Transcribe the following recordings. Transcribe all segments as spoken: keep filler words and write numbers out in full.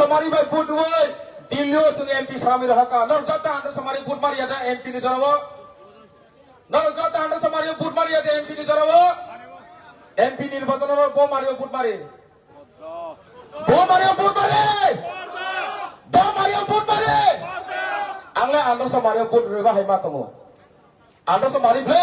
Somari bai vote rwui Delhi o chwng M P sami rohorkha. Norok joto Andhra Somari vote mariya da M P ni jorao? Norok joto Andhra Somari vote mariya da M P ni jorao? M P nirbachon o bo mario vote mari. Bo mario vote mari. Bo mario vote mari. Ang le Andhra Somari vote rwui bahai ma tongo. Andhra Somari ble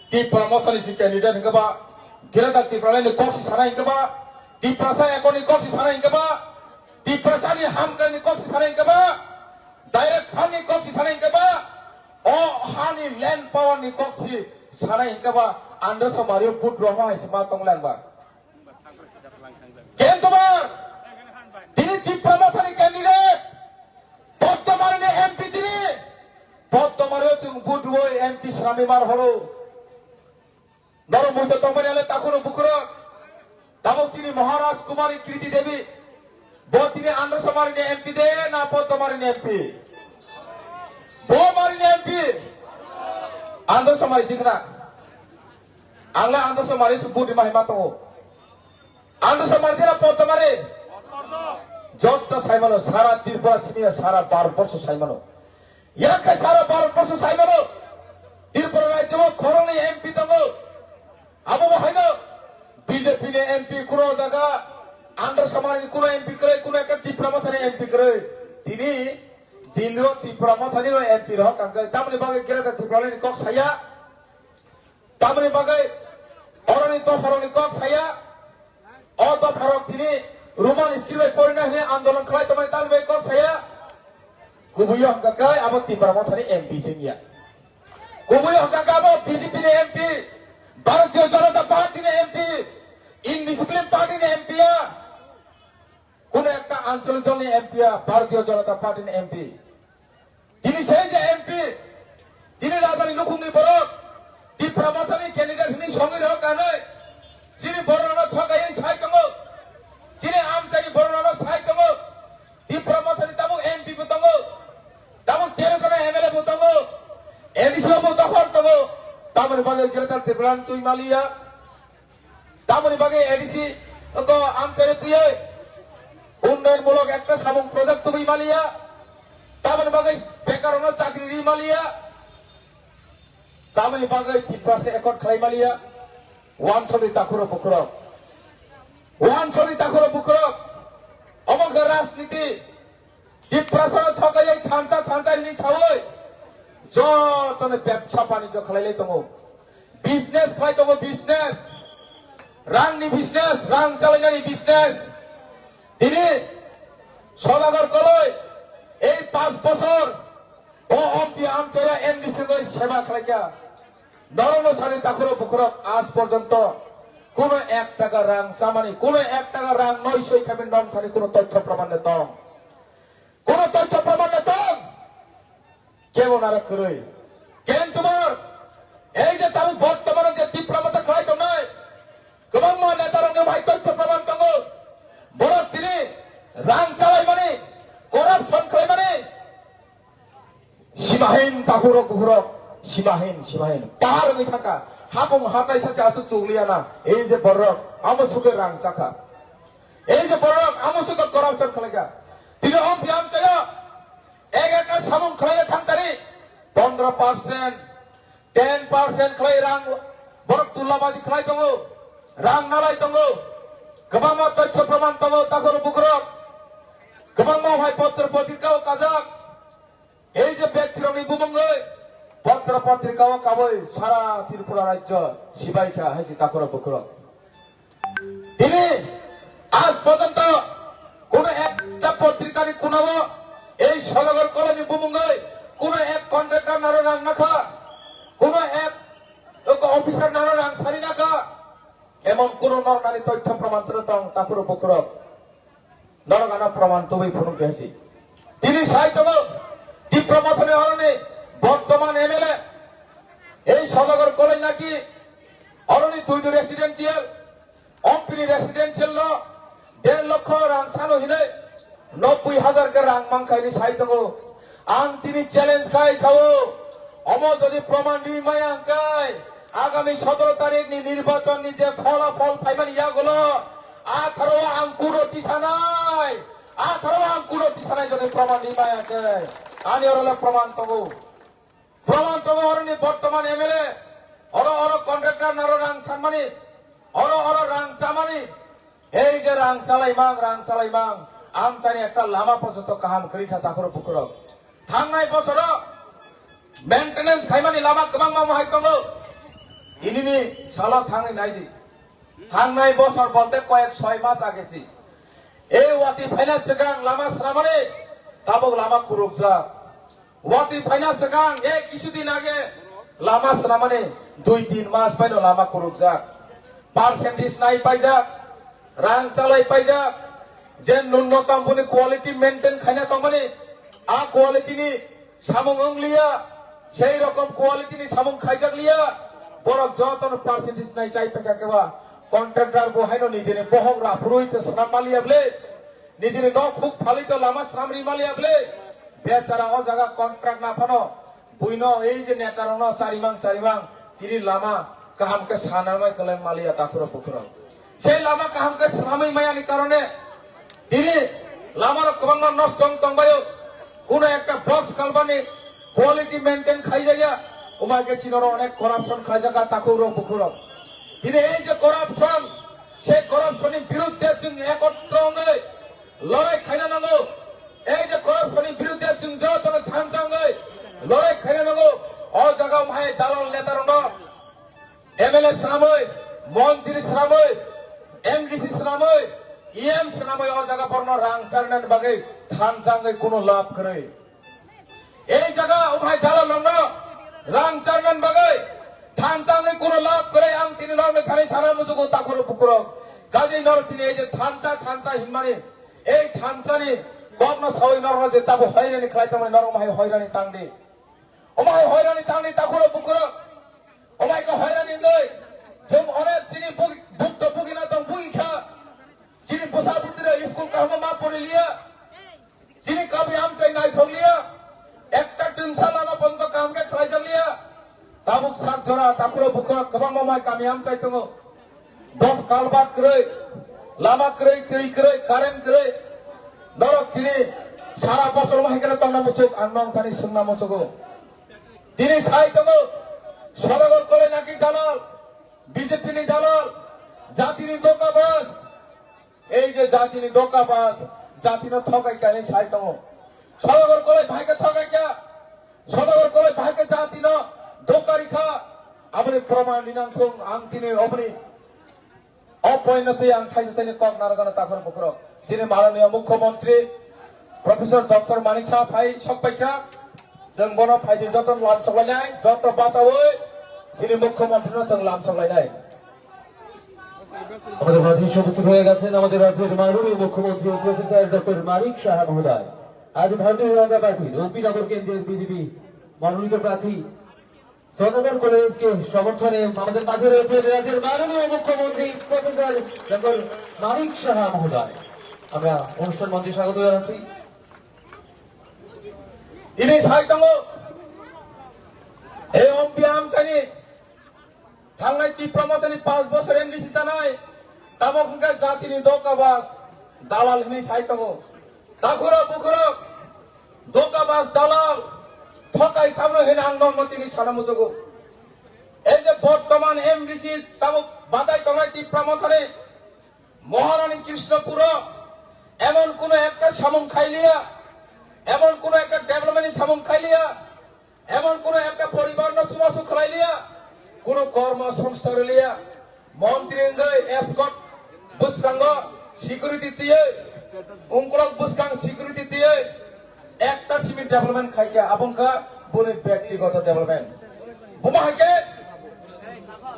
Tipra Motha ni si candidate hingke ba, Greater Tipraland ni kok si sanai hingke ba, Tiprasa Accord ni kok si sanai hingke ba, Tiprasa ni hamkrai ni kok si sanai hingke ba, direct fund ni kok si sanai hingke ba, o ha ni land power ni kok si sanai hingke ba, Andhra Somari o vote rwma hai se ma tong lang ba. Ken tomar? Tini Tipra Mothani candidate. Poddomari ni M P tini. Poddomari o chwng vote rwui M P swnamwi mar horo. Norok muitu tongmani ale takhoro bukhurok. Tabuk chini Maharaj Kumari Kriti Devi. Bo tini Andhra Somari ni M P de na Poddomari ni M P? Bo mari ni M P. Andhra Somari sikna. Ang le Andhra Somari se vote rwma hai ma tongo. Andhra Somari dina Poddomari. Jotto saimano, sara Tripura simi sara Bharat borsho saimano. Yakai sara Bharat borsho saimano. Tripura rajyo o khoroknwi M P tongo. Abo bo haino B J P ni M P kuno jaga, Andhra Somari ni kuno M P kwrwi, kuno ekta Tipra Mothani M P kwrwi. Tini Delhi o Tipra Mothani no M P rohor kangkhe. Tamoni bagwi Greater Tipraland ni kok saya. Tamoni bagwi oroni dopharokni kok saya. O dopharok tini Roman script bai porina hwnwi andolon khlai tongmani tamoni bagwi kok saya. Kubuio hwnkha khe abo Tipra Mothani M P singya. Kubuio hwnkha khe abo B J P ni M P, Bharatiya Janata Party ni M P, Indiscipline Party ni M P ya. Kuno ekta anchalik dol ni M P ya, Bharatiya Janata Party ni M P. Tini se je M P, tini rajani nukhungni borok, Tipra Mothani candidate hwnwi songwi rok kanwi, chini borokno thokaiwi sai tongo, chini amchaini borokno sai tongo, Tipra Mothani tabuk M P bo tongo, tabuk tero jona M L A bo tongo, A D C o bo dokhor tongo, tamoni bagwi Greater Tipraland twi maliya. Tamoni bagwi A D C wngkha amchaio twiwi unnayonmulok ekta samung project tubui maliya. Tamoni bagwi bekarokno chakri ri maliya. Tamoni bagwi Tiprasa accord khlai maliya. Wansoni takhuro bukhurok. Wansoni takhuro bukhurok. Omo khe rajniti. Tiprasano thokaiwi thansa thansa hwnwi sawi jotono bebsa banijyo khlailai tongo. Business khlai tongo, business. Rangni business, rang chalainani business. Tini Sodagar Koloi ei panch bochor o M P amchaya M D C loi seba khlaikha. Norokno sani takhuro bukhurok aaj porjonto kuno ek taka rang chamani, kuno ek taka rang noisoi khaimani nong thani kuno tothyo praman de tong? Kuno tothyo praman de tong? Kebo nara kwrwi. Ken tomar? Ei je tabuk bortomano je Tipra Motha khlai tongnai, kwbangma netarokni bahai tothyo praman tongo. Borok tini rang chalaimani, corruption khlaimani, simahin takhurok bukhurok, simahin, simahin. Pahar wngwi thangkha. Hapung hatai sacha aswk chukliya na. Ei je borok, amo sukhe rang chakha. Ei je borok, amo sukhe corruption khlaikha. Tini om piyam chaya. Ek ekar samung khlaina thangkani. Pondro percent, ten percent khlai rang borok tulabaji khlai tongo. Rang nalai tongo. Kwbangma tothyo praman tongo, takhurok bukhurok. Kwbangma hai potro potrika o kajak. Ei je bektirokni bumungwi potra potrika o kabui sara Tripura rajyo sibai kha hai se takhurok bukhurok. Tini aaj porjonto kuno ekta potrikani kunao ei Sodagar Koloni bumungwi kuno ek contractor naro rang nakha, kuno ek officer naro rang sari nakha, emon kuno nornani tothyo praman tong takhurok bukhurok. Norok ano proman tubui phunuk khe si. Tini sai tongo Tipra Mothani oroni bortoman M L A. Ei Sodagar Koloi naki oroni duido residential, ompini residential no der lokho rang sano hinoi nobboi hajar khe rang mankha hinwi sai tongo. Ang tini challenge khai sao, omo jodi proman ri maya hwnkhe agami sotoro tarikh ni nirbachon ni je pholafol phaimani yagulo atharo o ang kuno tisanai, Kuno tisanai jodi proman di maya khe, ani oro le proman tongo. Proman tongo oroni bortoman M L A, oro oro contractor naro rang sanmani, oro oro rang chamani. Ei je rang chalaimang, rang chalaimang, amchani ekta lama pojoto kaham kwrwi kha takhurok bukhurok. Thangnai bosoro maintenance khaimani lama kwbangma mohai tongo. Inini salo thangwi naidi. Thangnai bosor bolte koyek soi mas age si. Ei wati phaina swkang lama swnamani tabuk lama kurukjak. Wati phaina swkang, e kisu din age lama swnamani dui tin mas phaino lama kurukjak. Percentage nai paijak, rang chalai paijak, je nunnotam boni quality maintain khaina tongmani, a quality ni samung wngliya, sei rokom quality ni samung khaijak liya, borok jotono percentage nai chai paikha keba, contractor bo haino nijini bohok raphurui to swnam maliya ble, nijini nok huk phalito lama swnam ri maliya ble, bechara o jaga contract na phano, buino ei je neta rokno charimang charimang tini lama kaham khe sanamai kwlai maliya takhurok bukhurok. Sei lama kaham khe swnamwi maya ni karone tini lama rok kwbangma nosto wng tongbaio. Kuno ekta box kalbani quality maintain khaijakya, umai khe chini oro onek corruption khaijakha takhurok bukhurok. Tini ei je corruption, sei corruption ni birudde chwng ekotro wngwi lorai khaina nango. Ei je corruption ni birudde chwng jotono thansa wngwi lorai khaina nango. O jaga umhai dalal neta rokno M L A swnamwi, montri swnamwi, M D C swnamwi, E M swnamwi o jaga borno rang charnani bagwi thansa wngwi kuno lab kwrwi. Ei jaga umhai dalal rokno rang charnani bagwi thansa wngwi kuno lab kwrwi ang tini norok ni thani sana muchugo takhurok bukhurok. Gajei norok tini ei je thansa thansa hinmani ei thansani kokno sawi norokno je tabo hoirani khlai tongmani norok umhai hoirani tangdi. Umhai hoirani tangdi takhurok bukhurok. Umhai khe hoirani wngwi chwng onek chini buk-, bukto bugina tong bugikha. Chini bwsa bwtwirok school kahamo ma poriliya. Chini kami amchai naithok liya, ekta twngsa lama ponto kaham khe khlaijak liya. Tabuk sak jora takhurok bukhurok kwbangma mai kami amchai tongo. Box culvert kwrwi, lama kwrwi, twi kwrwi, current kwrwi. Norok tini sara bosor ma hai kheno tongna muchuk, ang nong thani swngna muchugo. Tini sai tongo, Sodagar Koloi naki dalal, B J P ni dalal, jatini doka bas. Ei je jatini doka bas, jatino thokai kani sai tongo. Sodagar Koloi bahai khe thokai kha, Sodagar Koloi bahai khe jatino doka rikha, aboni proman rinang song ang tini oboni o point no twi ang thaisa thaini kok narwkna takhor bukhro. Chini mananiya Mukhyamantri Professor Doctor Manik Saha phai sok paikha, chwng bono phaidi joto lamsok lainai, joto bachaui chini Mukhyamantri no chwng lamsok lainai. আমাদের মাঝে উপস্থিত হয়ে গেছেন আমাদের রাজ্যের মাননীয় মুখ্যমন্ত্রী ও professor doctor Manik সাহা মহোদয়। আজ ভারতীয় জনতা পার্টির ওপি নগর কেন্দ্রের বিজেপি মনোনীত প্রার্থী জনগণ কলেজকে সমর্থনে আমাদের মাঝে রয়েছেন রাজ্যের মাননীয় মুখ্যমন্ত্রী প্রফেসর ডক্টর মানিক সাহা মহোদয়। আমরা অনুষ্ঠান মঞ্চে স্বাগত জানাচ্ছি। Ini sai tongo, ei ompi amchani thangnai Tipra Mothani panch bosor M D C chanai, tamo hwnkhe jatini doka bas dalal hwnwi sai tongo. Takhurok bukhurok, doka bas dalal, thokai samno hwnwi ang nokno tini sana muchugo. Ei je bortoman M D C tabuk batai tongnai Tipra Mothani, Maharani Krishnapuro emon kuno ekta samung khailiya, emon kuno ekta development ni samung khailiya, emon kuno ekta poribar no chubachu khlailiya, kuno kormo songstha riliya. Montri wngwi escort bwskango security tiywi, ungkulok bwskang security tiywi ekta simi development khaikha, abo wngkha boni byaktigoto development. Buma haikhe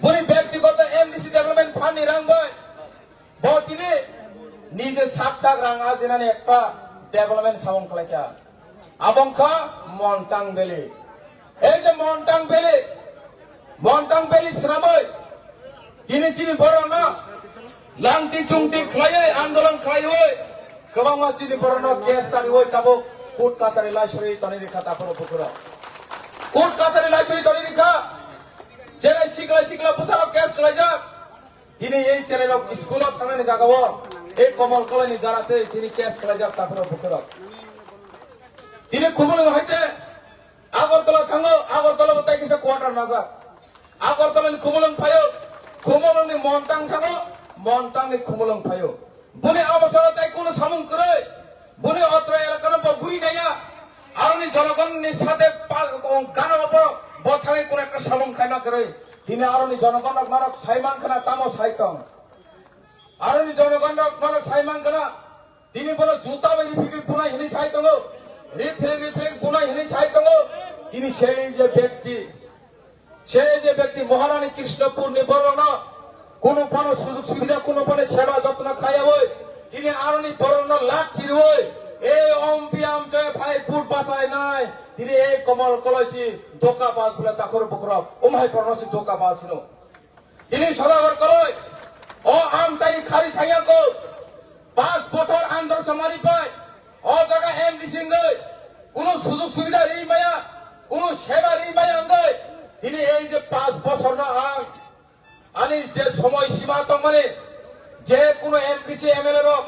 boni byaktigoto M D C development fund ni rang bai bo tini nije sak sak rang ajinani ekta development samung khlaikha. Abo wngkha Montang Valley. Ei je Montang Valley, Montang Valley swnamwi tini chini borokno langti chungti khlaiwi andolon khlaiwi kwbangma chini borokno case chariwi tabuk court kachari laisuri tonwi rikha takhoro bukhuro. Court kachari laisuri tonwi rikha. Cherai sikla sikla bwsarok case khlaijak. Tini ei cherai rok school o thangnani jaga o Ei Komol Koloini jara tei tini case khlaijak takhurok bukhurok. Tini Khumulwng haite Agartala thango, Agartala bo tai kisa quarter najak. Agartala ni Khumulwng phaio, Khumulwng ni Montang thango, Montang ni Khumulwng phaio. Boni abo salo tai kuno samung kwrwi, boni otro elaka no bo guri naiya. Aroni jonogon ni sate pa-, gana bo, bo thangwi kuno ekta samung khaima kwrwi. Tini aroni jonogon rok norok sai man khana tamo sai tong. Aroni jonogon rok norok sai man khana. Tini bono juta bai rifrigwi bunai hinwi sai tongo. Rifrig rifrig bunai hinwi sai tongo. Tini se je bekti, se je bekti Maharani Krishnapur ni borokno kunu phano sujug subida, kunu phano seba jotno khaiyawi, tini aroni borokno lak khirwi, e om piyam je phai put bachai nai, tini e Komol Koloisi doka bas bole takhur bukrok, um hai borokno si doka bas hino. Tini Sodagar Koloi, o amchaini khari thangya ko, pas bochor andor samari pai, o jaga M D C wngwi, kuno sujug subida ri maya, kuno seba ri maya wngwi, tini ei je pas bochorno ang, ani je somoi sima tongmani, je kuno M P C M L A rok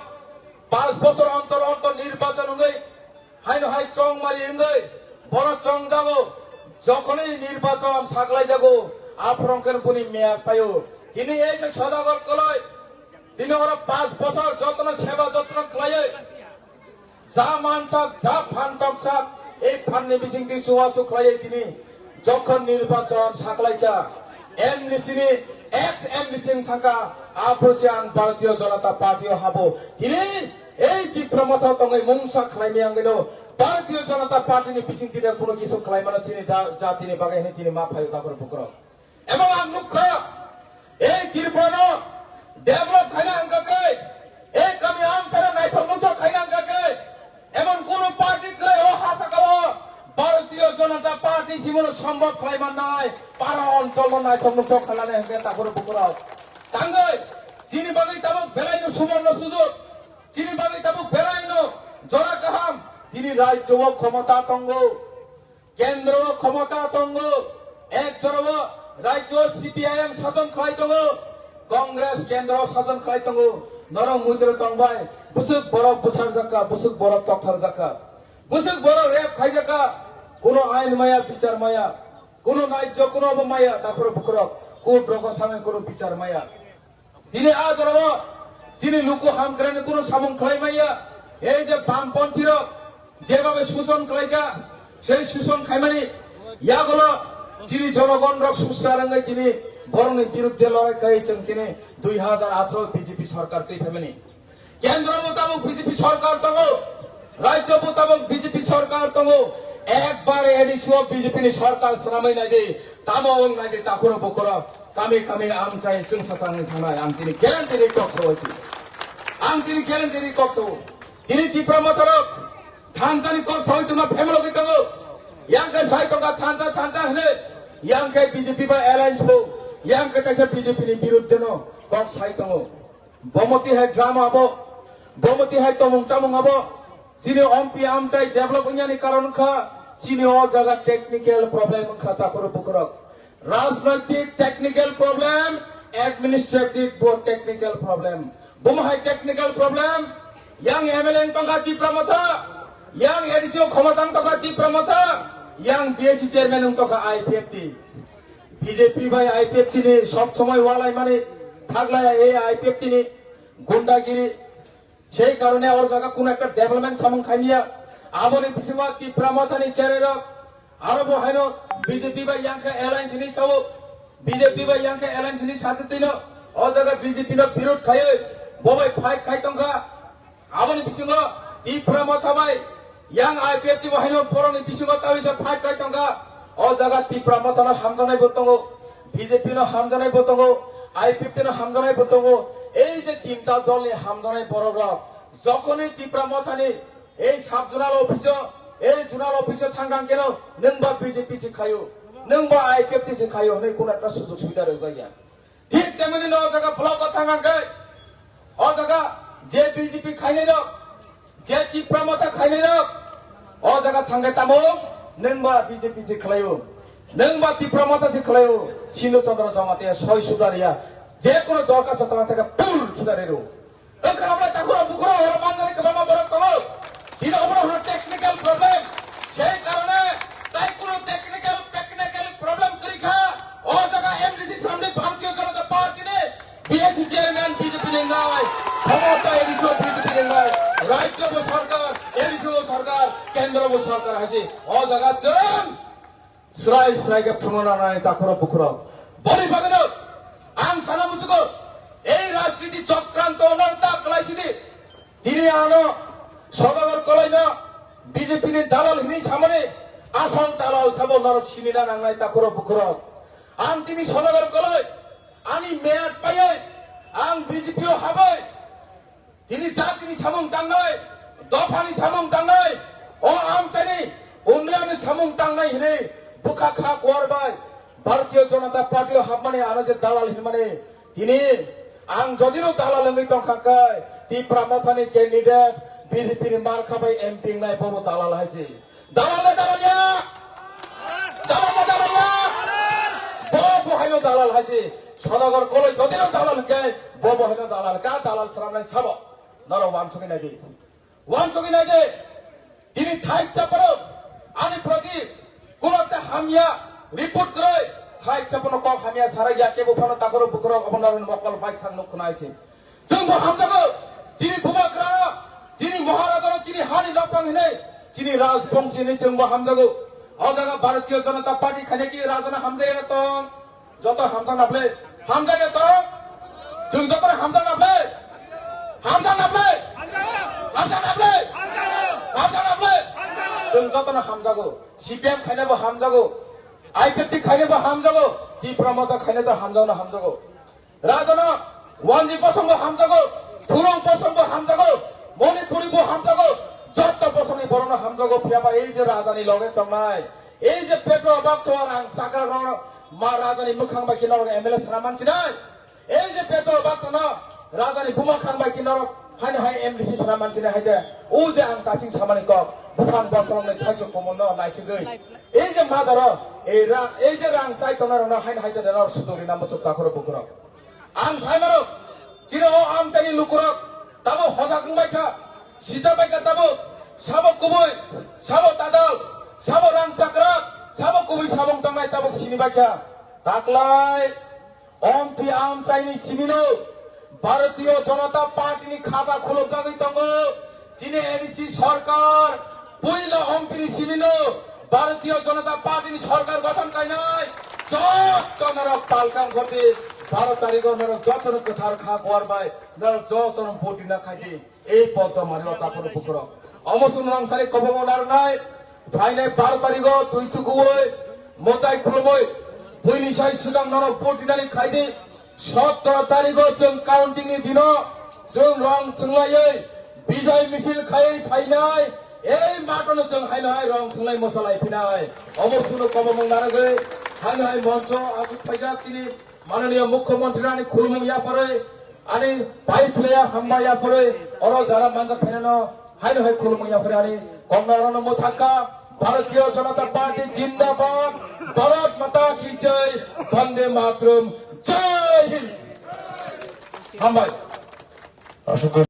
pas bochor ontor ontor nirbachon wngwi, Haino hai chongmari wngwi bono chongjago, jokhonwi nirbachon saklaijago, aphuru khe buni meyak paio. Tini ei je Sodagar Koloi, tini oro pas bochor jotono seba jotono khlaiwi, ja mansak, ja phan toksak, ei phanni bisingtwi chubachu khlaiwi tini jokhon nirbachon saklaikha, M D C ni, ex M D C wng thangkha, aphuru se ang Bharatiya Janata Party o habo. Tini ei Tipra Motha tongwi mungsa khlaimani ang ino Bharatiya Janata Party ni bising tini kuno kisu khlaimano chini da-, jatini bagwi hwnwi tini ma phaio takhur bukrok. Ebong ang nukha, ei Tripura no develop khaina hwnkha khe, ei kami amchara naithok nuthok khaina hwnkha khe, emon kuno party kwrwi o ha saka o Bharatiya Janata Party simono sombhob khlai mannai, para oncholno naithok nuthok khainani hwnkhe takhur bukrok. Tangwi chini bagwi tabuk belaino suborno sujok, chini bagwi tabuk belaino jora kaham, tini rajyo o khomota tongo. Kendro o khomota tongo, ek jora o rajyo C P I M sason khlai tongo, Congress kendro o sason khlai tongo, norok muitre tongbai, bwswk borok bwcharjakha, bwswk borok toktarjakha, bwswk borok rape khaijakha, kuno ain maya, bichar maya, kuno naijyo, kuno obo maya, takhurok bukhurok, court rogo thangwi kuno bichar maya. Tini a jorao chini luku hamkrani kuno samung khlai maya. Ei je bamponthi rok jebabe suson khlaikha, sei suson khaimani yagulo chini jonogon rok susa rwngwi tini borokni birudde lorai khai chwng tini dui hazar atharo B J P sorkar twi phaimani. Kendro mutabok B J P sorkar tongo, rajyo mutabok B J P sorkar tongo. Ekbar A D C o B J P ni sorkar swnamwi naidi, tamo wng naidi takhurok bukhurok. Kami kami amchai chwngsa changwi thangnai, ang tini guarantee ri kok sawi si. Ang tini guarantee ri kok sawi. Tini Tipra Motharok thansa ni kok sawi chwngno phemlo khe tongo. Yang khe sai tongkha thansa, thansa hwnwi. Yang khe B J P bai alliance bo. Yang khe kaisa B J P ni birudde no kok sai tongo. Bomoti hai drama abo. Bomoti hai tomung chamung abo. Chini ompi amchai develop wngyani karon wngkha, chini o jaga technical problem wngkha takhurok bukhurok. Rajnaitik technical problem, administrative bo technical problem. Bomo hai technical problem, yang M L A wng tongkha Tipra Motha, yang A D C o khomotang tongkha Tipra Motha, yang B S C chairman wng tongkha I P F T. B J P bai I P F T ni sob somoi walai mani thaglai, ei I P F T ni gundagiri. Sei karone o jaga kuno ekta development samung khaimya. Aboni bisingo Tipra Mothani chererok aro bo haino B J P bai yang khe alliance hinwi sao. B J P bai yang khe alliance hinwi sate tino o jaga B J P no birod khaiwi bo bai fight khai tongkha. Aboni bisingo Tipra Motha bai yang I P F T bo haino borokni bisingo tawi se fight khai tongkha. O jaga Tipra Mothano hamjaknai bo tongo, B J P no hamjaknai bo tongo, I P F T no hamjaknai bo tongo. Ei je tinta dolni hamjaknai borok rok, jokhonwi Tipra Mothani ei sub zonal office o, ei zonal office o thangkang keno, nwng ba B J P se khaio, nwng ba I P F T se khaio hwnwi kuno ekta sujog subida rwjakya. Thik temoni no o jaga block o thangkang khe, o jaga je B J P khainai rok, je Tipra Motha khainai rok, o jaga thangkhe tamo nwng ba B J P se khlaio, nwng ba Tipra Motha se khlaio, Sindhu Chandra Jamatia soi sudaria, je kono dorkhasto tangna thangkhe pul khina riro. Wngkha takhura bukhura oro manjani kwbangma borok tongo. Tini obono hwno technical problem. Sei karone tai kuno technical, technical problem kwrwi kha. O jaga M D C samni Bharatiya Janata Party ni B S C chairman B J P ni wngnai. Khomota A D C o B J P ni wngnai. Rajyo bo sarkar, A D C o sarkar, kendro bo sarkar hai se. O jaga chwng Srai srai khe phunukna nai takhurok bukhurok. Boni bagwino ang sana muchugo, ei rajniti chokranto nang ta kwlai sidi. Tini ano Sodagar Koloino B J P ni dalal hinwi samani asol dalal sabo norok sinina nangnai takhurok bukhurok. Ang tini Sodagar Koloi ani meyat paiwi ang B J P o habai Tini jatini samung tangnai, dophani samung tangnai, o amchaini unnayonni samung tangnai hinwi bwkha kha kuar bai Bharatiya Janata Party o hapmani ano je dalal hinmani. Tini ang jodino dalal wngwi tongkha khe Tipra Mothani candidate B J P ni markha bai M P wngnai bobo dalal hai se. Dalal le dalal ya! Dalal le dalal ya! Bo bo haino dalal hai se. Sodagar Koloi jodino dalal hwnkhe bo bo haino dalal. Ka dalal sramnai sabo. Norok wansugwi naidi. Wansugwi naidi. Tini thai chaparo ani proti kuno te hamya report kwrwi. Thai chapano kok hamya sarai ya kebo phano takhurok bukhurok obo norok mokol bai thang nuk khna hai se. Chwng bo hamjago, chini bubagra, chini Maharajano, chini hani nokphang hinwi, chini Rajbongsi hinwi chwng bo hamjago. O jaga Bharatiya Janata Party khainaki Rajano hamjaya tong. Joto hamjakna ble, hamjakna tong. Chwng jotono hamjakna ble. Hamjakna ble. Hamjakna ble. Hamjakna ble. Chwng jotono hamjago. C P M khainabo hamjago. I P F T khainabo hamjago. Tipra Motha khainabo hamjakna hamjago. Rajana, Wanji bosongbo hamjago, Thurung bosongbo hamjago, Manipuri bo hamjago, jotto bosongni borokno hamjago, phiyaba ei je rajani loge tongnai, ei je petro bhakto rang chakra rok ma rajani mwkhang bai khe norok M L A swnam mansinai, ei je petro bhakto no rajani buma khang bai khe norok haino hai M D C swnam mansinai hai je, o je ang tasing samani kok, buphang bosongni thaichuk kumun no naisigwi, ei je majaro, ei ra-, ei je rang chai tongnai rokno haino hai je norok sujuk rina muchuk takhoro bukurok. Ang sai mano, chini o amchaini lukurok tabo hojak wngbai kha, sijak bai kha tabo, sabo kubui, sabo tadal, sabo rang chakrak, sabo kubui sabo wng tongnai tabo sini bai kha. Taklai ompi amchaini simino Bharatiya Janata Party ni khata khulukjagwi tongo. Chini N C sorkar puila ompini simino Bharatiya Janata Party ni sorkar gothon kainai jotto norok palkang khoti baro tarigo norok jotto no kwthar kha kuar bai norok jotto no boti na khaidi ei poddo mari o takhoro bukhoro omo sung nang thani kobongo narnai phainai baro tarigo twi tukuoi motai khulumoi buini sai swkang norok boti nani khaidi Sotro tarigo chwng counting ni dino chwng rong thwnglaiwi bijai misil khaiwi phainai, ei matano chwng haino hai rong thwnglai mosalai phinai. Omo suno kobomung narwgwi haino hai moncho achuk phaijak chini mananiya mukhyamantri ani khulumung yapharwi ani pai phlaiya hambai yapharwi oro jara manjak phainano Haino hai khulumung yapharwi ani kongna rano mwthakha. Bharatiya Janata Party jindabad, Bharat Mata ki jai, Vande Mataram, Jai Hind. Hambai. Aswk